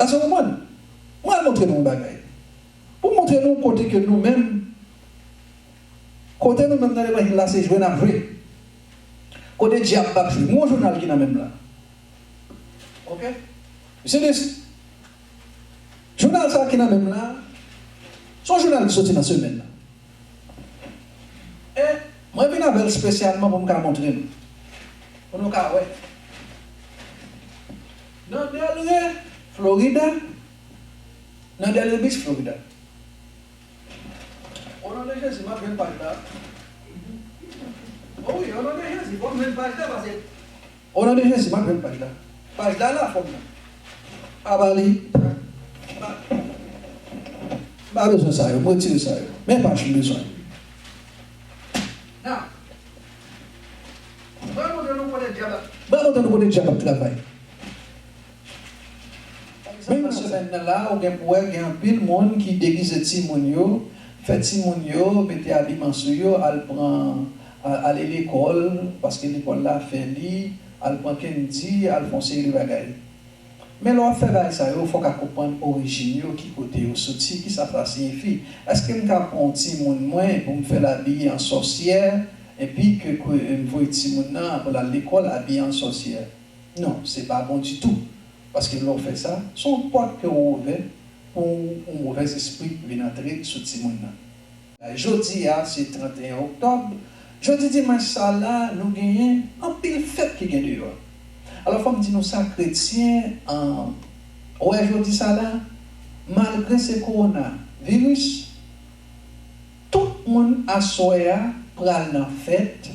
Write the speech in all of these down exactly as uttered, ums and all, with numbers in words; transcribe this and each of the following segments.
Èske w konprann? Mwen al montre nou yon bagay. Pou m montre nou kote ke nou menm, kote nou menm nan levanjil la, se jwe n ap jwe. Kote dyab ap jwe. Mwen yon jounal ki nan men m la. Ok? Misye di, jounal sa ki nan men m la, se yon jounal ki soti nan semèn nan. E mwen vin avè l espesyalman pou m ka montre nou. Pou nou ka wè. Nan Delray, Florida, nan Delray Beach, Florida. O non de Jezi, m ap jwenn paj la. O wi, o non de Jezi, fò m jwenn paj la, paske o non de Jezi, m ap jwenn paj la. Paj la la, fò m nan. Apa li. M pa bezwen sa yo, m retire sa yo. Men paj m bezwen. Nan. Mwen montre nou kote dyab ap, mwen montre nou kote dyab ap travay. Menm nan semèn nan la, ou gen pou wè gen anpil moun ki degize timoun yo, fè timoun yo mete abiman sou yo, al pran, a- ale lekòl, paske lekòl la fè li, al pran kendi, al fè yon seri de bagay. Men lè w ap fè bagay sa yo, fò w ka konprann orijin yo, ki kote yo soti, kisa sa siyifi. Èske m ka pran yon timoun mwen pou m fè l abiye an sòsyè, epi ke, ke m voye timoun nan pou l al lekòl abiye an sòsyè? Non, se pa bon ditou. Paske lè w fè sa, se yon pòt ke w ouvè pou yon movèz espri vin antre sou timoun nan. Jodi a, se trannteyen oktòb. Jodi dimanch sa la, nou genyen anpil fèt ki gen deyò. Alò, fò m di nou sa, kretyen, an, wè jodi sa la, malgre se kowonaviris, tout moun aswè a pral nan fèt,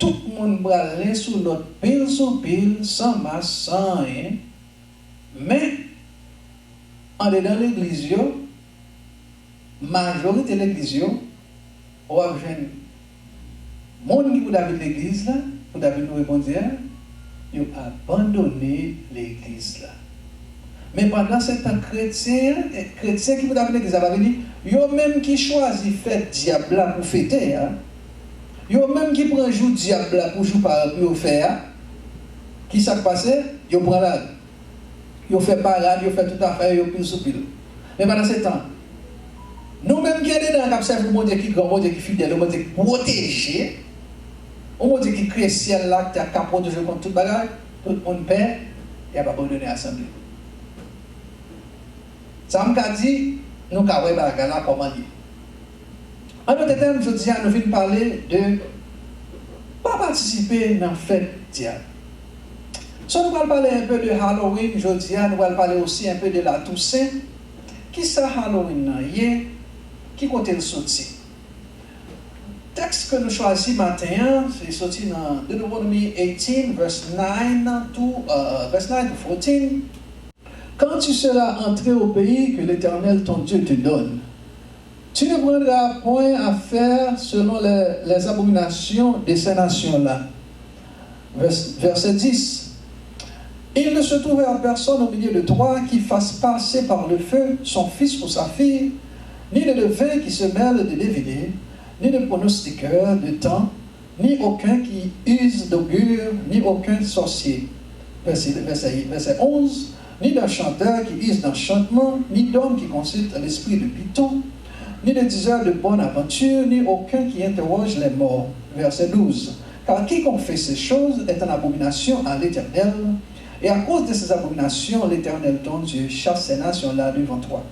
tout moun pral len sou lòt, pil sou pil, san mas, san anyen. Men, andedan legliz yo, majorite legliz yo, w ap jwenn moun ki pou ta vin legliz la, pou ta vin louwe Bondye a, yo abandone legliz la. Men pandansetan, kretyen, kretyen ki pou ta vin legliz la pa vini, yo menm ki chwazi fèt dyab la pou fete a, yo menm ki pran jou dyab la pou jou pa yo fè a, ki sa k pase? Yo pran lari. Yo fè parad, yo fè tout afè yo, yo pil sou pil. Men pandansetan, nou menm ki andedan an, k ap sèvi yon Bondye ki gran, yon Bondye ki fidèl, yon Bondye ki pwoteje, yon Bondye ki kreye syèl la ak tè a, k ap pwoteje kont tout bagay, tout moun pè, y ap abandone asanble. Sa m ka di, nou ka wè bagay la kòman l ye. An dòt tèm, jodi a, nou vin pale de pa patisipe nan fèt dyab. So, nou pral pale enpe de Halloween jodi a, nou pral pale osi enpe de la Toussaint. Kisa Halloween nan ye? Ki kote l soti? Tèks ke nou chwazi maten an, se soti nan Deuteronomy eighteen, verse nine to, euh, verse nine to fourteen. Quand tu seras entré au pays que l'Éternel ton Dieu te donne, tu ne prendras point à faire selon les, les abominations de ces nations-là. Vers- verset dix. Il ne se trouvera personne au milieu de toi qui fasse passer par le feu son fils ou sa fille, ni de devin qui se mêle de devinets, ni de pronostiqueur de temps, ni aucun qui use d'augure, ni aucun sorcier. Verset, verset, verset onze, ni d'un chanteur qui use d'enchantement, ni d'homme qui consulte l'esprit de Python, ni de diseur de bonne aventure, ni aucun qui interroge les morts. Verset douze. Car quiconque fait ces choses est une abomination à l'Éternel, et à cause de ces abominations, l'Éternel ton Dieu chasse ces nations-là devant toi.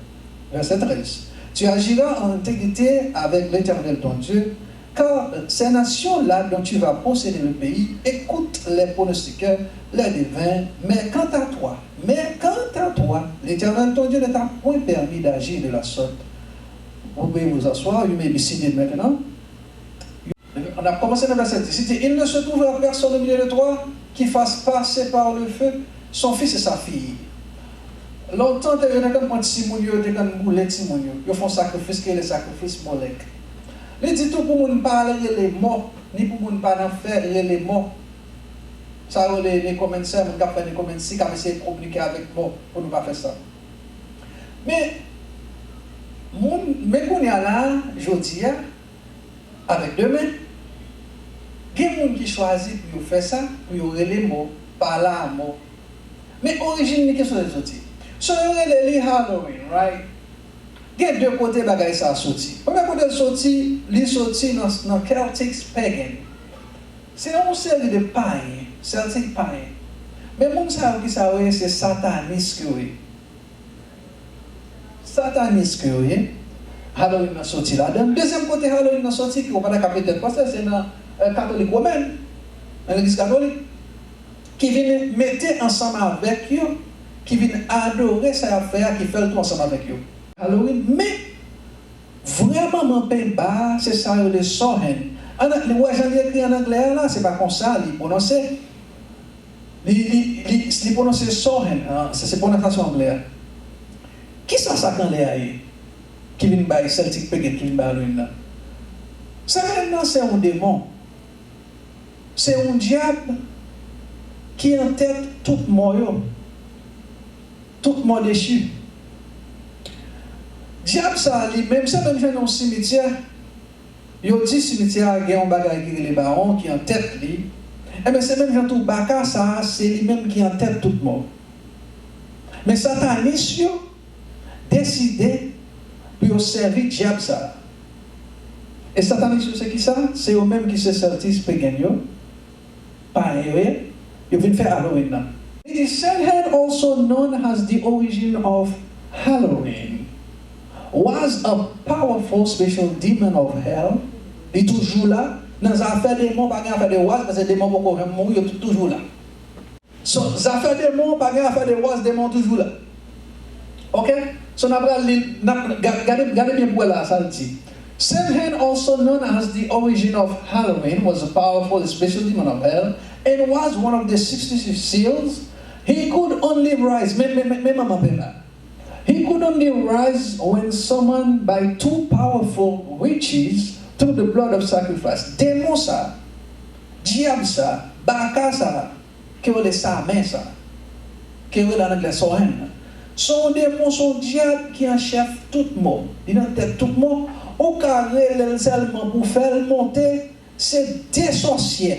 Verset treize. Tu agiras en intégrité avec l'Éternel ton Dieu, car ces nations-là dont tu vas posséder le pays écoutent les pronostiqueurs, les devins, mais quant à toi, mais quant à toi, l'Éternel ton Dieu ne t'a point permis d'agir de la sorte. Vous pouvez vous asseoir, you may be seated maintenant. N ap kòmanse nan vèsè dis. Li di, il ne se trouvera personne au milieu de toi qui fasse passer par le feu son fils et sa fille. Lontan, te, yo te konn pran timoun yo, yo te konn boule timoun yo. Yo fè yon sakrifis ki rele sakrifis Molèk. Li di tou pou moun pa al rele mò, ni pou moun pa nan fè rele mò. Sa yo rele necromancer, moun k ap fè necromancy, k ap eseye kominike avèk mò, pou nou pa fè sa. Men, moun, men kounye a la, jodi a, avèk demen, gen moun ki chwazi pou yo fè sa, pou yo rele mò, pale a mò. Men orijin li, ki kote l soti? So yo rele li Halloween, right? Gen de kote bagay sa a soti. Premye kote l soti, li soti nan, nan Celtics pagan. Se yon seri de payen, Celtic payen. Men moun sa yo ki sa yo ye, se satanis ke yo ye. Satanis ke yo ye. Halloween nan soti ladan. Dezyèm kote Halloween nan soti, ki ou pa ta ka petèt panse, se nan eh, Katolik Womèn, nan Legliz Katolik, ki vin mete ansanm avèk yo, ki vin adore sa y ap fè a, ki fè l tou ansanm avèk yo. Halloween, men vrè manman penba a, se sa yo rele Samhain. An, ou wè jan li ekri an anglè a la, se pa konsa li pwononse. Li, li, li, li pwononse Samhain, an, se, se pwononsasyon anglè a. Kisa sa k anlè a ye? Ki vin bay Celtic pagan, ki vin bay Halloween nan? Samhain nan se yon demon. Se yon dyab ki an tèt tout mò yo. Tout mò dechi. Dyab sa a li menm, se menm jan yon simityè. Yo di simityè a gen yon bagay ki rele bawon ki an tèt li. Enben, se menm jan tou baka sa a, se li menm ki an tèt tout mò. Men satanis yo deside pou yo sèvi dyab sa a. E satanis yo se kisa? Se yo menm ki se Celtics pagan yo, payen yo ye, yo vin fè Halloween nan. It is Samhain, also known as the origin of Halloween, was a powerful special demon of hell. Li toujou la. Nan zafè demon, pa gen afè de waz, paske demon poko janm mouri, yo tout toujou la. So, zafè demon, pa gen afè de waz, demon toujou la. Ok? So, n ap pral li, n ap, ga- gade, gade byen pou wè la, sa l di. Samhain, also known as the origin of Halloween, was a powerful special demon of hell and was one of the sixty-six seals. He could only rise, men, men, men, men manman penba. He could only rise when summoned by two powerful witches through the blood of sacrifice. Demon sa, dyab sa, baka sa, ke yo rele Samhain sa, ke yo rele an anglè Samhain nan. Se yon demon, se yon dyab ki an chèf tout mò. Li nan tèt tout mò. Ou ka rele l sèlman pou fè l monte. Se de sòsyè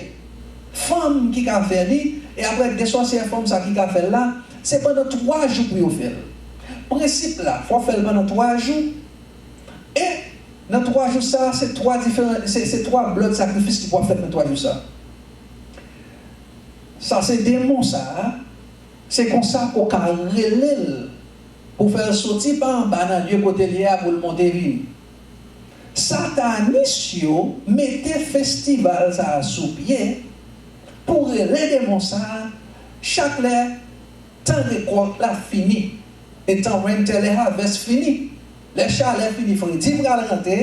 fanm ki ka fè li, e apre de sòsyè fanm sa ki ka fè l la, se pandan twa jou pou yo fè l. Prensip la, fò w fè l pandan twa jou, e nan twa jou sa, se twa diferan, se, se twa blood sacrifice ki pou ap fèt nan twa jou sa. Sa se demon sa a, se konsa ou ka rele l pou fè l soti pa anba nan lye kote l ye a pou l monte vini. Satanis yo mete festival sa a sou pye pou rele demon sa a chak lè tan rekòt la fini, e tan winter, lè harvest fini. Lè chalè fini, fredi pral rantre,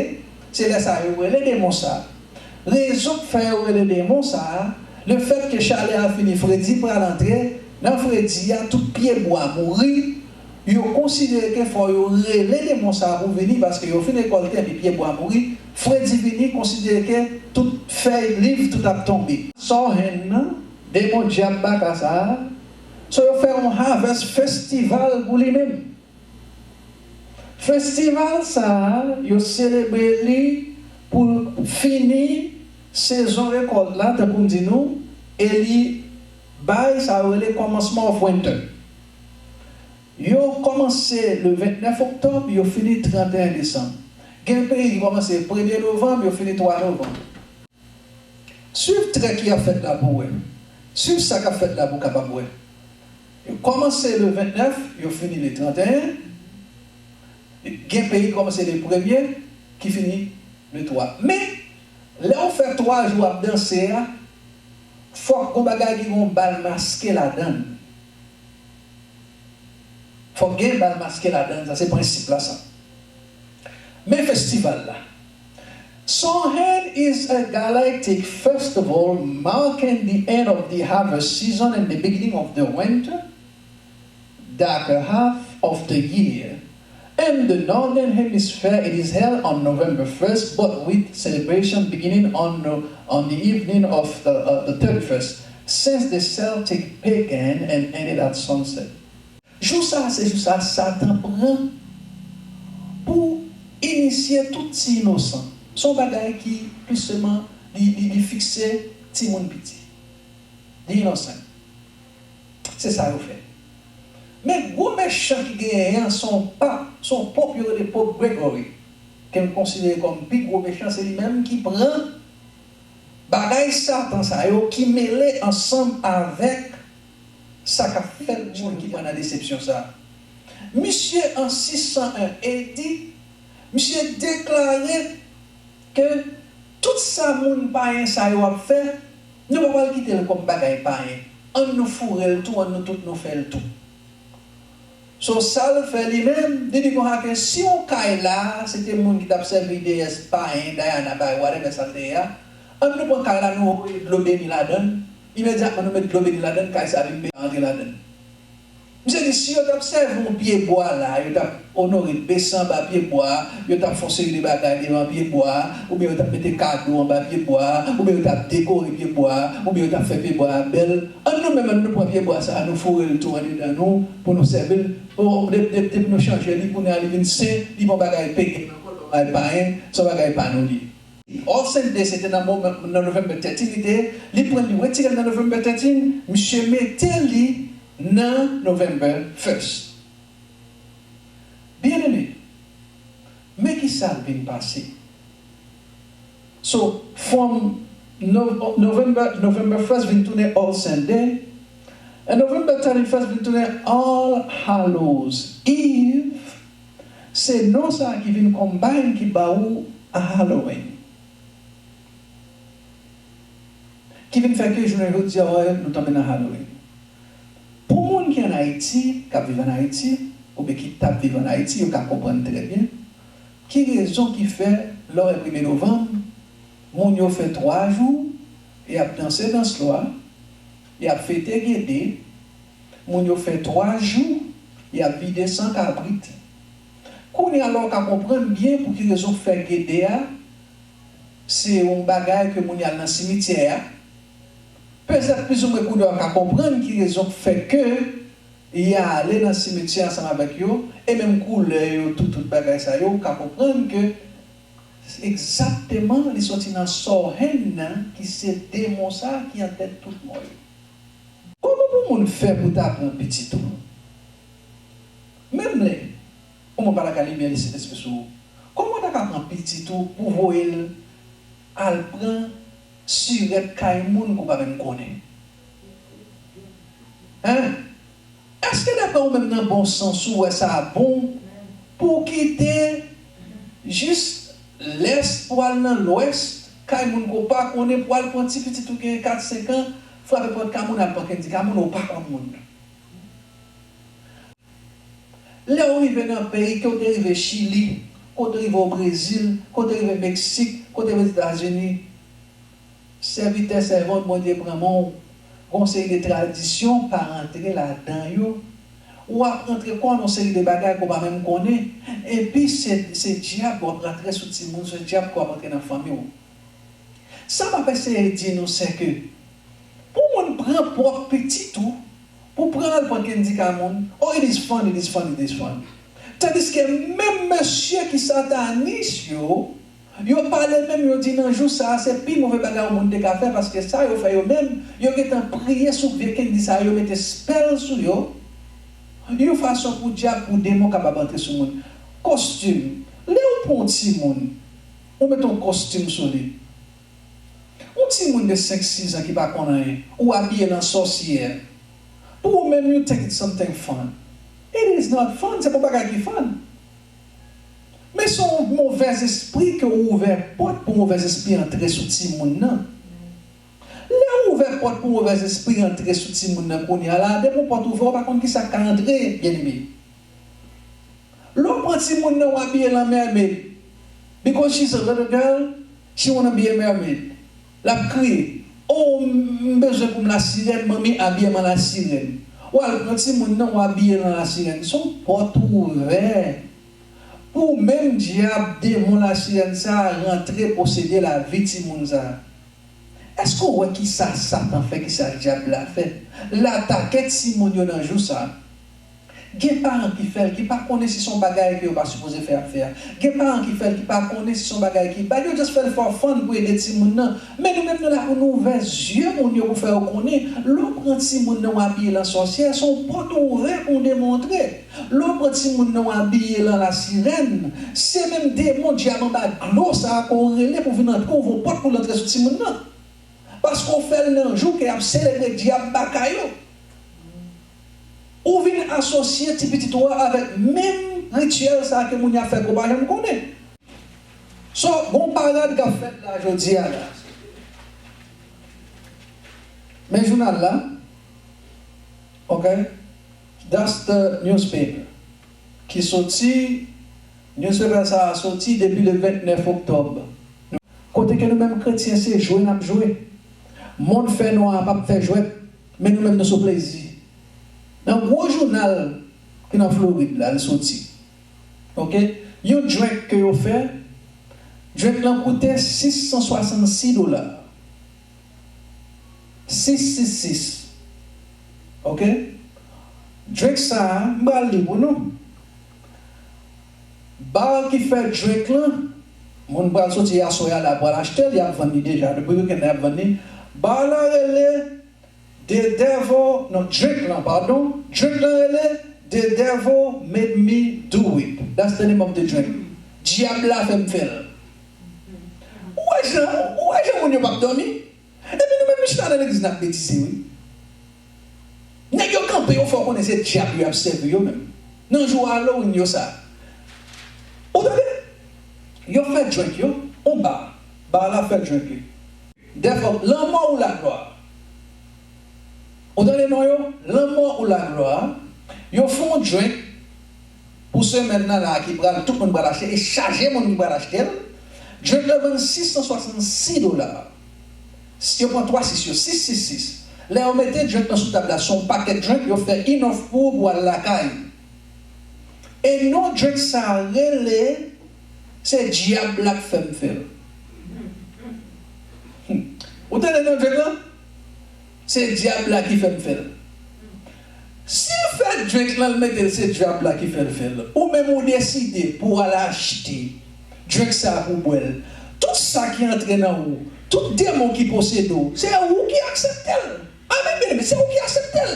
se lè sa a yo rele demon sa a. Rezon k fè yo rele demon sa a, lefètke chalè a fini, fredi pral antre, nan fredi a, tout pye bwa mouri, yo konsidere ke fò yo rele demon sa a pou vini, paske yo fin rekòlte, epi pye bwa mouri, fredi vini, konsidere ke tout fèy liv, tout ap tonbe. Samhain nan, demon dyab baka sa a, so yo fè yon harvest festival pou li menm. Festival sa a, yo selebre li pou fini sezon rekòt la, tankou m di nou, e li bay sa yo rele commencement of winter. Yo kòmanse le vennèf oktòb, yo fini tranteyen desanm. Gen peyi ki kòmanse premye novanm, yo fini twa novanm. Swiv trè ki ap fèt la pou w wè. Swiv sa k ap fèt la pou w kapab wè. Yo kòmanse le vennèf, yo fini le tranteyen. Gen peyi ki kòmanse le premye, ki fini le twa. Men, lè w fè twa jou ap danse a, fòk gon bagay ki gon bal maske ladan l. Fòk gen bal maske ladan l, sa se prensip la sa. Men festival la. Samhain is a galactic festival marking the end of the harvest season and the beginning of the winter, darker half of the year. In the northern hemisphere, it is held on November first, but with celebration beginning on, on the evening of the, uh, the thirty-first, since the Celtic pagan and ended at sunset. Jou sa a, se jou sa a Satan pran pou inisye tout ti inosan. Se yon bagay ki, pliseman, li, li, li fikse timoun piti. Li inosan. Se sa yo fè. Men gwo mechan ki genyen an, se yon pap, se yon pop yo rele Pop Gregory, ke m konsidere kòm pi gwo mechan, se li menm ki pran bagay Satan sa yo ki mele ansanm avèk sa k ap fèt moun ki pran nan desepsyon sa. Misye an sis san en A D, misye deklare ke tout sa moun payen sa yo ap fè, nou pa pral kite l kòm bagay payen. Ann nou foure l tou, ann nou tout nou fè l tou. So, sa l fè li menm, li di konsa ke si yon kay la, se te moun ki t ap sèvi deyès payen, Diana, bay, whatever sa l te ye a, ann nou pran kay la, nou voye dlo beni ladan l, imedyatman nou met dlo beni ladan l, kay sa vin beni antre ladan l. Misye di, si yo t ap sèvi yon pyebwa la, yo t ap onore bese anba pyebwa a, yo t ap fè yon seri de bagay devan pyebwa a, oubyen yo t ap mete kado anba pyebwa a, oubyen yo t ap dekore pyebwa a, oubyen yo t ap fè pyebwa a bèl, ann nou menm, ann nou pran pyebwa sa a, nou foure l tou andedan nou, pou nou sèvi l. O, depi, depi, depi nou chanje li, kounye a li vin sen, li pa yon bagay pegen ankò, li pa yon bagay payen, se yon bagay pa nou li ye. All Saint Day, se te nan moman, nan November thirteen li te ye, li pran, li retire l nan November thirteen, misye mete li nan November first. Byeneme, men ki sa k vin pase. So, from No-, November, November first vin tounen All Saint Day, and November thirty-first vin tounen All Hallows Eve, se non sa a ki vin combine ki ba ou a Halloween. Ki vin fè ke jounen jodi a, wè, nou tonbe nan Halloween. Pou moun ki ann Ayiti, k ap viv ann Ayiti, oubyen ki t ap viv ann Ayiti, yo ka konprann trè byen ki rezon ki fè, lè w wè premye novanm, moun yo fè twa jou, y ap danse dans lwa, y ap fete Gede, moun yo fè twa jou, y ap vide san kabrit. Kounye a la, w ka konprann byen pou ki rezon fè Gede a, se yon bagay ke moun y al nan simityè a. Petèt plizoumwen kounye a w ka konprann ki rezon k fè ke y ale nan simityè ansanm avèk yo, e menm koulè yo, tout, tout bagay sa yo, w ka konprann ke egzakteman li soti nan Samhain nan, ki se demon sa ki antèt tout mò yo. Kòman pou moun fè pou ta pran pitit ou? Menm lè yon moun pa ta ka limyè li Sentespri sou ou, kòman w ta ka pran pitit ou pou voye l al pran sirèt kay moun ke w pa menm konnen? Hein? Èske daprè ou menm nan bon sans ou wè sa bon pou w kite jis lès pou w al nan lwès, kay moun ke w pa konnen, pou w al pran ti pitit ou genyen kat, senk an, frape pòt kay moun, al pran kendi kay moun, ou pa konn moun nan? Lè w rive nan peyi, ke w te rive Chili, ke w te rive o Brezil, ke w te rive Meksik, ke w te rive Ozetazini, sèvitè, sèvant, Bondye pran men w. Gon seri de tradisyon pa rantre ladan yo. W ap rantre kò w nan yon seri de bagay ke w pa menm konnen. Epi se, se dyab w ap rantre sou timoun, se dyab ke w ap rantre nan fanmi w. Sa m ap eseye di nou, se ke pou moun pran pwòp pitit ou, pou pran l al pran kendi kay moun, oh, it is fun, it is fun, it is fun. Tandiske menm mesye ki satanis yo, yo pale menm, yo di nan jou sa a, se pi move bagay yon moun te ka fè, paske sa yo fè yo menm, yo gentan priye sou vye kendi sa yo, yo mete spell sou yo, yon fason pou dyab, pou demon kapab antre sou moun. Kostim. Lè w pran yon timoun, ou mete yon kostim sou li. Yon timoun de senk, sis an ki pa konn anyen, ou abiye l an sòsyè. Pou ou menm, you think it's something fun. It is not fun, se pa yon bagay ki fun. Men se yon movèzespri ke ou ouvè pòt pou movèzespri antre sou timoun nan. Lè ou ouvè pòt pou movèzespri antre sou timoun nan kounye a la, depi yon pòt ouvè, ou pa konn kisa k ka antre, byeneme. Lè w pran timoun nan, w abiye l an mermaid, because she's a little girl, she wanna be a mermaid. L ap kriye, "Oh, m bezwen pou m lasirèn, manmi abiye m an lasirèn." W al pran timoun nan, w abiye l an lasirèn. Se yon pòt ouvè pou menm dyab, demon lasirèn sa a rantre posede lavi timoun sa a. Èske w wè kisa Satan fè, kisa dyab la fè? L atake timoun yo nan jou sa a. Gen paran ki fè l, ki pa konnen si se yon bagay ke yo pa sipoze fè y ap fè a. Gen paran ki fè l, ki pa konnen si se yon bagay ki bad, yo just fè l for fun pou ede timoun nan. Men nou menm nou la pou nou ouvè zye moun yo pou fè yo konnen. Lè w pran timoun nan w abiye l an sòsyè, se yon pòt ou ouvè pou w demontre. Lè w pran timoun nan w abiye l an lasirèn, se menm demon dyab anba glo sa a ke w rele pou vin antre, ouvè yon pòt pou l antre sou timoun nan. Paske w fè l nan jou ke y ap selebre dyab baka yo. Ou vin asosye ti pitit ou a avèk menm rityèl sa a ke moun yo ap fè ke w pa janm konnen. So, gon parad k ap fèt la jodi a la. Men jounal la, ok? That's the newspaper. Ki soti, newspaper sa a soti depi le vennèf oktòb. Kote ke nou menm kretyen se jwe n ap jwe. Mond fènwa a p ap fè jwèt, men nou menm nou sou plezi. Nan gwo jounal ki nan Florid la, l soti. Ok? Yon drink ke yo fè, drink lan koute sis san swasannsis dola. Sis sis sis. Ok? Drink sa a, m pral li pou nou. Bar ki fè drink lan, moun pral soti aswè a la pral achte l, y ap vann li deja. Depi wikenn nan y ap vann li. Bar la rele The Devil, non, drink lan, padon. Drink lan rele The Devil Made Me Do It. That's the name of the drink. Dyab la fè m fè l. Ou wè jan, ou wè jan moun yo p ap dòmi? Epi nou menm nou chita nan legliz n ap betize wi. Nèg yo kanpe yo fè w konnen se dyab yo ap sèvi yo menm. Nan jou Halloween yo sa. Ou tande? Yo fè drink yo, on ba. Ba la fè drink yo. Dèfwa, lanmò ou laglwa. Ou tande non yo? Lanmò ou laglwa. Yo fè yon drink pou semèn nan la ki pral, tout moun pral achte, e chaje moun ki pral achte l. Drink la vann sis san swasannsis dola. Si yo pran twa sis yo, sis sis sis. Lè yo mete drink lan sou tab la, se yon pakèt drink, yo fè enough pou ou pou al lakay. E non drink sa a rele, se dyab la k fè m fè l. Hmm. Ou tande non drink lan? Se dyab la ki fè m fè l. Si l fè drink lan, l mete l, se dyab la ki fè l fè l. Ou menm ou deside pou w al achte drink sa a pou w bwè l. Tout sa ki antre nan ou, tout demon ki posede w, se ou ki aksepte l. Amen, byeneme, se ou ki aksepte l.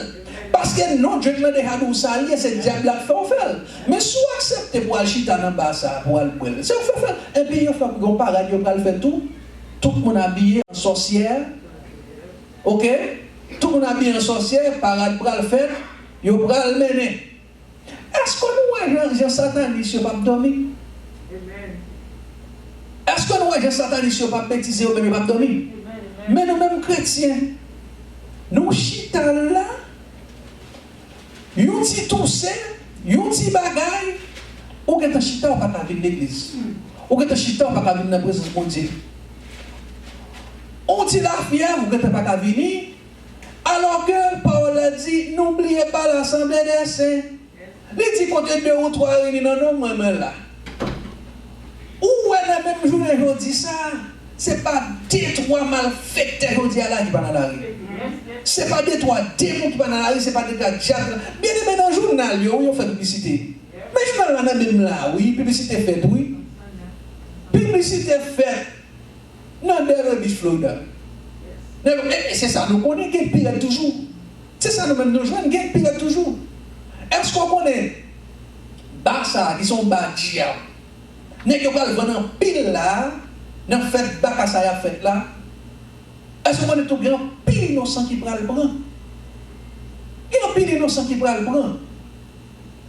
Paske non drink lan deja di w sa l ye, se dyab la k fè w fè l. Men si w aksepte pou w al chita nan ba sa a, pou w al bwè l, se ou k fè fè l. Epi yo fè yon parad yo pral fè tou. Tout moun abiye an sòsyè. Ok? Tout moun abiye an sòsyè, parad pral fèt, yo pral mennen. Èske nou wè jan, jan satanis yo p ap dòmi? Èske nou wè jan satanis yo p ap betize yo menm yo p ap dòmi? Men nou menm kretyen, nou chita la, yon ti tousen, yon ti bagay, ou gentan chita, ou pa ka vin legliz. Ou gentan chita, ou pa ka vin nan prezans Bondye. On ti lafyèv, ou gentan pa ka vini. Alò ke pawòl la di, nou bliye pa lasanble dè sen. Li di, kote de ou twa reyini nan non mwen, mwen la. Ou wè nan menm jounen jodi sa a, se pa de twa malfektè jodi a la ki pa nan lari. Se pa de twa demon ki pa nan lari, se pa de twa dyab. Byeneme, nan jounal yo, wi, yo fè piblisite. Men jounal la nan menm la, wi, piblisite fèt, wi. Piblisite fèt. Nan Delray Beach, Florida. Nèg, e, e se sa nou konnen, gen pirèd toujou. Se sa nou menm nou jwenn, gen pirèd toujou. Èske w konnen ba sa a, ki se yon ba dyab, nèg yo pral vann anpil la, nan fèt baka sa y ap fèt la? Èske w konnen tou gen anpil inosan ki pral pran? Gen anpil inosan ki pral pran.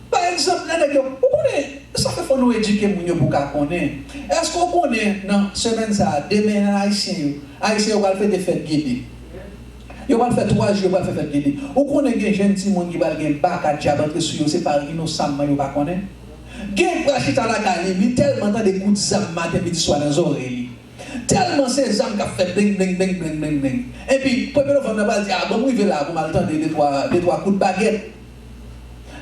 Pa egzanp, lè nèg yo, ou konnen, sa fè fò nou edike moun yo pou ka konnen. Èske w konnen nan semèn sa a, demen nan Ayisyen yo, Ayisyen yo pral fete fèt Gede. Yo pral fè twa jou, yo pral fè fèt Gede. Ou konnen gen jèn timoun ki pral gen baka dyab antre sou yo, se pa inosanman yo pa konnen. Gen pral chita lakay li, li tèlman tande kout zam maten, midi, swa nan zòrèy li. Tèlman se zam k ap fè beng, beng, beng. Epi, premye novanm nan pral di, a, ban m rive la pou m al tande de twa, de twa kout bagèt.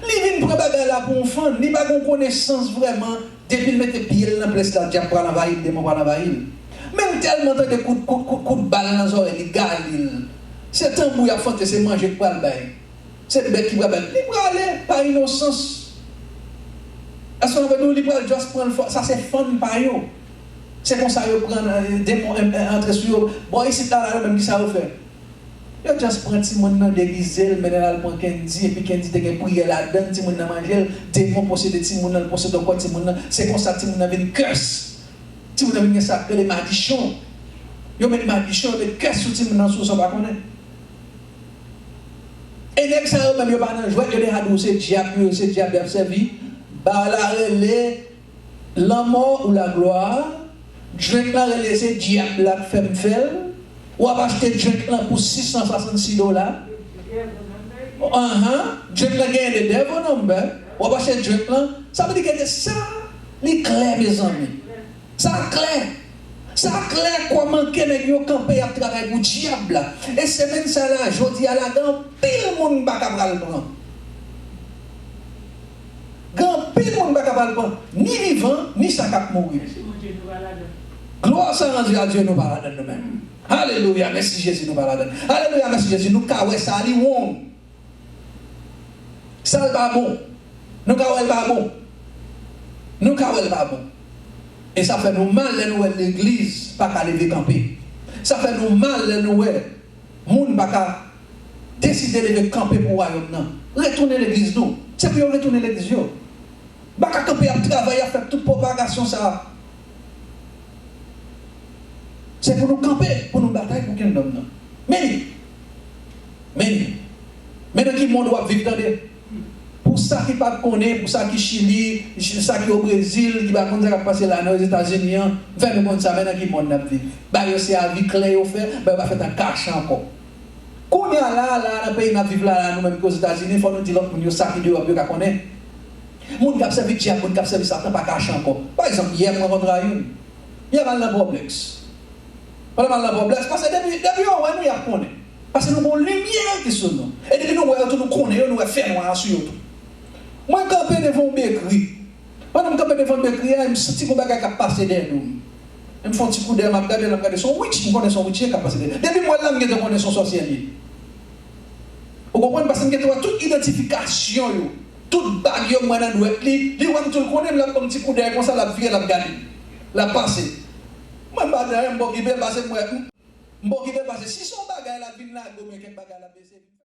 Li vin pran bagay la pou yon fann, li pa gen yon konesans vrèman, depi l mete pye l nan plas la, dyab pral anvayi l, demon pral anvayi l. Men l tèlman tande kout, kout, kout, kout bal nan zòrèy li, galil. Se tanbou y ap fante, se manje k pral bay. Se bèt ki pral bèt. Li prale pa inosans. Èske w ap di w li pral just pran l fò? Sa se fun pa yo. Se konsa yo pran, eh, demon, eh, eh, antre sou yo. Bò isit la, la, yo menm, kisa yo fè? Yo just pran timoun nan, degize l, mennen l al pran Kendy, epi Kendy te gen priyè ladan l, timoun nan manje l, demon posede timoun nan, l posede ankò timoun nan. Se konsa timoun nan vin curse. Timoun nan vin gen sa k rele madichon. Yo met madichon, yo met curse sou timoun nan, sou sa w pa konnen. E nèg sa yo menm yo pa nan jwèt, yo deja di w se dyab yo, se dyab y ap sèvi. Bar la rele Lanmò ou Laglwa, drink lan rele se dyab la k fè m fè l. W ap achte drink lan pou sis san swasannsis dola. Anhan, drink lan genyen the devil number. W ap achte drink lan. Sa vle di ke sa, li klè, mezanmi. Sa klè. Sa klè kòman ke nèg yo kanpe y ap travay pou dyab la. E semèn sa la, jodi a la, gen anpil moun m pa ka pral pran. Gen anpil moun m pa ka pral pran, ni vivan, ni sa k ap mouri. Glwa sa randi a Dye, nou pa ladann nou menm. Alelouya, mèsi Jezi, nou pa ladann. Alelouya, mèsi Jezi, nou ka wè sa, li wrong. Sa l pa bon. Nou ka wè l pa bon. Nou ka wè l pa bon. E sa fè nou mal lè nou wè legliz pa ka leve kanpe. Sa fè nou mal lè nou wè moun pa ka deside leve kanpe pou wayòm nan. Retounen legliz nou. Se pou yo retounen legliz yo. Pa ka kanpe ap travay, ap fè tout pwopagasyon sa a. Se pou nou kanpe, pou nou batay pou kingdom nan. Men li. Men li. Men nan ki mond w ap viv, tande. Pou sa ki pa konnen, pou sa ki Chili, sa ki o Brezil, ki pa konn sa k ap pase la nan Ozetazini an, m fè nou konn sa, men nan ki mond n ap viv. Ba yo se avi klè yo fè, ba yo pa fèt an kache ankò. Kounye a la, la, nan peyi n ap viv la, la, nou menm ki Ozetazini, fò nou di lòt moun yo sa ki deyò pou yo ka konnen. Moun k ap sèvi dyab, moun k ap sèvi Satan pa kache ankò. Pa egzanp, yè m rankontre a youn. Yè m al nan Publix. Pandan m al nan Publix, paske depi, depi yo wè nou, y ap konnen. Paske nou gen yon limyè ki sou nou. E depi nou wè yo tou, nou konnen yo, nou wè fènwa a sou yo tou. Mwen kanpe devan yon bekri. Pandan m kanpe devan bekri a, m santi gon bagay k ap pase dèyè do m. M fè yon ti kou dèyè, m ap gade, m ap gade, se yon witch, m konnen se yon witch ye k ap pase dèyè. Depi m wè l la, m gentan konnen se yon sòsyè l ye. Ou konprann? Paske m gentan wè tout idantifikasyon yo, tout bag yo m wè nan dwèt li, li wè m tou l konnen m, l ap ban m ti kou dèyè konsa, l ap vire, l ap gade. L ap pase. Mwen m pa di anyen, m pa okipe l, paske m wè, m, m pa okipe l, paske si se yon bagay l ap vin lage w, men kèk bagay l ap eseye vin fè.